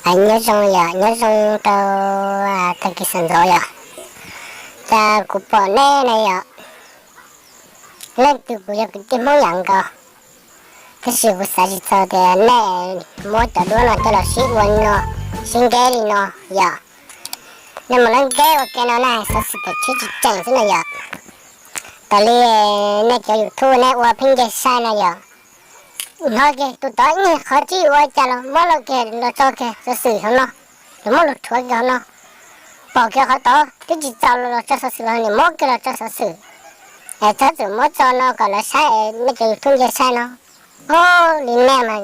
Nyob zoo yom, nyob zoo rau tag kis sawv ntxov yom. Cas kuv pom nej na yom, leej twg kuv yog kwv tij Hmoob yam nkaus, tab sis kuv xav tsis txog tias nej muab cov duab no coj los sib ua no, sib nkeb li no yom. Nej mus lawv nkeb ua ke no na, xov xwm tawm tshiab tsis tseem xwb na yom. Raws li nej cov YouTube nej ua pheej nce sai na yom. Hnov kiag tus tod ib qhov tsis ua cas los muab los kiag los tso kiag xov xwm hauv no, los muab los rhuav kiag hauv no. Pom kiag qhov tod twb tsis txaus los tso xov xwm los nim muab kiag los tso xov xwm. Es txhob txwm muab tso no kom lawv saib nej cov YouTube nce sai no. Ub, li nej mas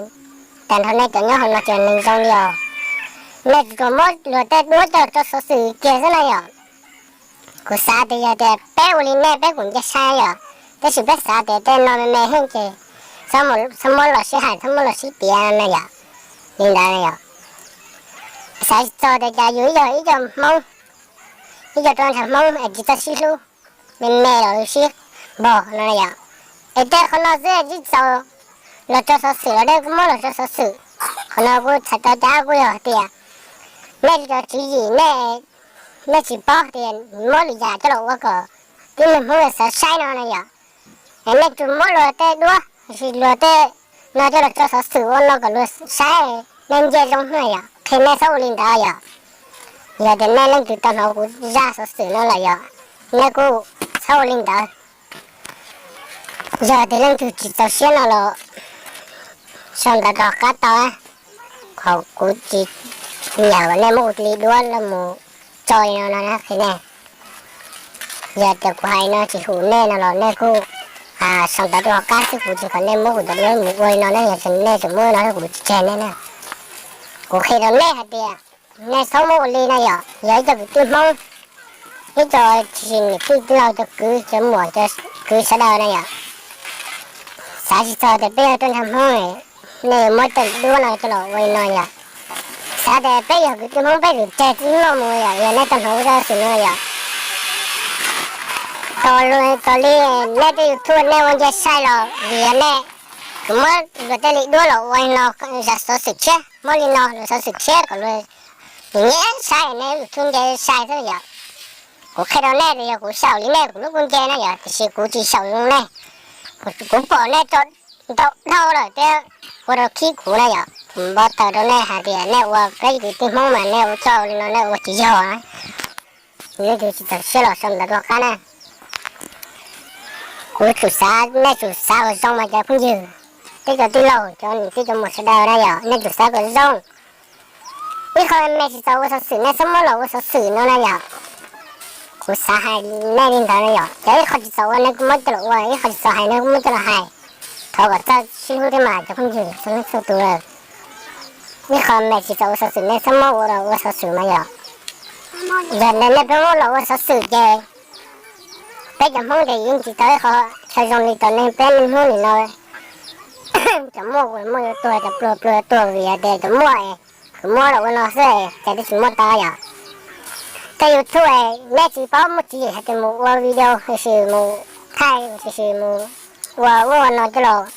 tag nrho nej cov nyob hauv no ces neeg zoo li os. Nej tsuas muab luag tej duab coj los tso xov xwm kiag xwb na yom. Kuv xav tias yog tias peb ua li nej peb kuj nce sai yom, tab sis peb xav tias tej no me me heev ces txhob muab los sib hais, txhob muab los sib piav na yom. Li ntawd yom, xav tsis txog tias cas yus ib yog ib co Hmoob, ib co rau ntshav Hmoob es tsis txawj sib hlub, me me los sib npog no yom. Es tej qhov no xwb tsis txaus los tso xov xwm los nej kuj muab los tso xov xwm. Qhov no kuj txhais tau cab kuj yog tias nej cov tswv yim nej, nej tsis paub tias muab lwm yam coj los ua kom tib neeg Hmoob xav saib no na yom. Es nej tsuas muab luag tej duab, sis luag tej no coj los tso xov xwm ua no kom luag saib, nej nce zoo na yom, qhia nej txhob ua li ntawd yom. Yog tias nej leej twg tau hnov kuv zaj xov xwm no lawm yom, nej kuj txhob ua li ntawd. Yog tias leej twg tsis txaus siab no los sau ntawv rov qab tau, qhov kuv tsis nyiam kom nej muab kuv li duab los mus tso li no no na qhia nej. Yog tias kuv hais no tsis hum nej no los nej kuj sau ntawv rov qab xwb, kuv tsis kom nej muab kuv ntawv duab mus ua li no na, yog tias nej tseem muab no kuv tsis tseg nej na. Kuv qhia rau nej hais tias nej txhob muab ua li na yom, yog ib co kwv tij Hmoob, ib co tsis niam tij tij laug cov kwv cov muam cov kwv sawv daws na yom. Xav tsis txog tias peb yog rau ntshav Hmoob, nej yuav muab tej duab no coj los ua li no yom. Xav tias peb yog kwv tij Hmoob peb tus tseg tib loj mus yom, yog nej tau hnov kuv zaj xwm no yom. Tos li nej tej YouTube nej ua nce sai los vim yog nej kuj muab luag tej li duab los ua li no, zam xov xwm tshiab, muab li no los xov xwm tshiab kom luag nyiam saib, nej YouTube nce sai xwb yom. Kuv qhia rau nej tias yog kuv xyaum li nej kuv lub kuj nce na yom, tiam sis kuv tsis xyaum zoo nej. Kuv pom nej tso ntau dhau lawm thiab ua rau khib kuv na yom. Kuv npau taws rau nej hais tias nej ua peb kwv tij Hmoob mas nej ua txoj li no nej ua tsis yog. Leej twg tsis txaus siab los sau ntawv rov qab na. Kuv tsum xav, nej tsum xav kom zoo mas cov phooj ywg, tej cov tij laug, cov niam tij cov muam sawv daws na yom, nej tsum xav kom zoo. Ib qho me tsis txaus ua xov xwm nej txhob muab los ua xov xwm no na yom. Kuv xav hais nej li ntawd na yom, cov ib qho tsis txaus ua nej kuj muab coj los ua, ib qho tsis txaus hais nej kuj muab coj los hais. Thov kom txawj sib hlub thiab mas cov phooj ywg txhua leej txhua tus lawm. Ib qho me tsis txaus ua xov xwm nej txhob muab ua los ua xov xwm mas yom. Yog nej pheej muab los ua xov xwm ces peb cov Hmoob ces yeej tsis tau ib qho chaw zoo li cov neeg peb neeg Hmoob nim no. Cov muaj kuj muaj yuav tuag, cov pluag pluag yuav tuag vim tias cov muaj es kuv muab los ua no xwb, cas twb tsis muab tau yom. Tej YouTube nej tsis paub muaj tswv yim hais tias mus ua video tiam sis mus thaij tiam sis mus ua ua no coj los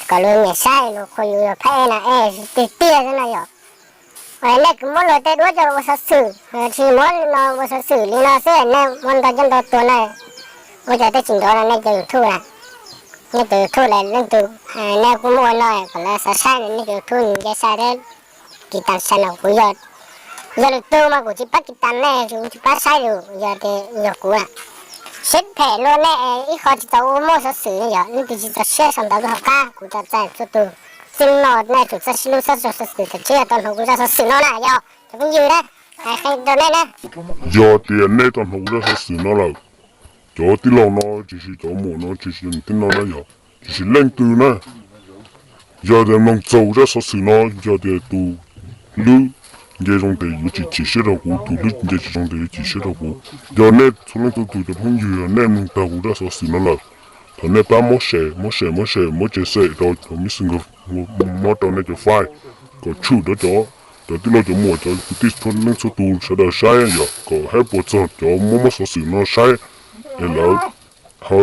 kom luag nyiam saib, luag qhuas yus yog phab ej na, ej tiag tiag xwb na yom. Nej kuj muab luag tej duab coj los ua xov xwm, tsis muab li no ua xov xwm li no xwb, nej muab nrog coj nrog tuag na. Ua cas tej tsis nrov no nej cov YouTube na, nej cov YouTube lawm leej twg, nej kuj muaj ua no kom lawv xav saib nej cov YouTube nce sai thiab. Kis tas sai no kuv yog, yog lwm tus mas kuv tsis pab kis tas nej, kuv tsis pab saib lus, yog tias yog kuv na. Siab phem luag nej ib qho tsis txaus ua muaj xov xwm yom, leej twg tsis txaus siab sau ntawv rau hauv qab, kuv cov txais txhua tus. Txij no nej tsum txawj sib hlub txhob tso xov xwm, tam sim no tau hnov kuv zaj xov xwm no na yom, cov phooj ywg na, hais qhia rau nej na. Yog tias nej tau hnov kuv zaj xov xwm no lawm, cov tij laug no tsis, cov muam no tsis, niam tij no na yom, tsis leej twg na, yog tias mloog txog kuv zaj xov xwm no, yog tias tus hlwb nce zoo tes yuav tsis chim siab rau kuv, tus hlwb nce tsis zoo tes yuav chim siab rau kuv. Yog nej txhua leej txhua tus cov phooj ywg nej mloog tag kuv zaj xov xwm no lawm, thov nej pab muab share, muab share, muab share, muab tso rau cov messenger, muab rau nej cov fai, kom tshwm rau cov, cov tij laug cov muam cov kwv tij txhua leej txhua tus sawv daws saib yom, kom hab puas txog cov muab muab xov xwm no saib es lawv ho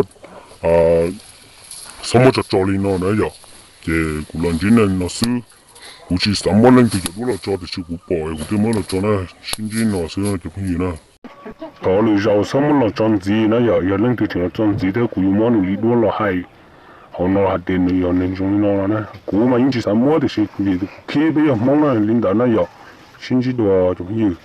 txhob muab tso tso li no na yom. Ces kuv los ntsib nej no xwb. Kuv tsis xav muab leej twg cov duab los tso tiam sis kuv pom kuv thiaj muab los tso na, sib ntsib no xwb cov phooj ywg na. Thov lwm zaus txhob muab los tso ntxiv na yom, yog leej twg tseem los tso ntxiv thiab kuv yuav muab nws li duab los hais hauv no hais tias nws yog neeg zoo li no no na. Kuv mas yeej tsis xav muab tiam sis vim kuv khib peb yog Hmoob na li ntawd na yom. Sib ntsib dua cov phooj ywg.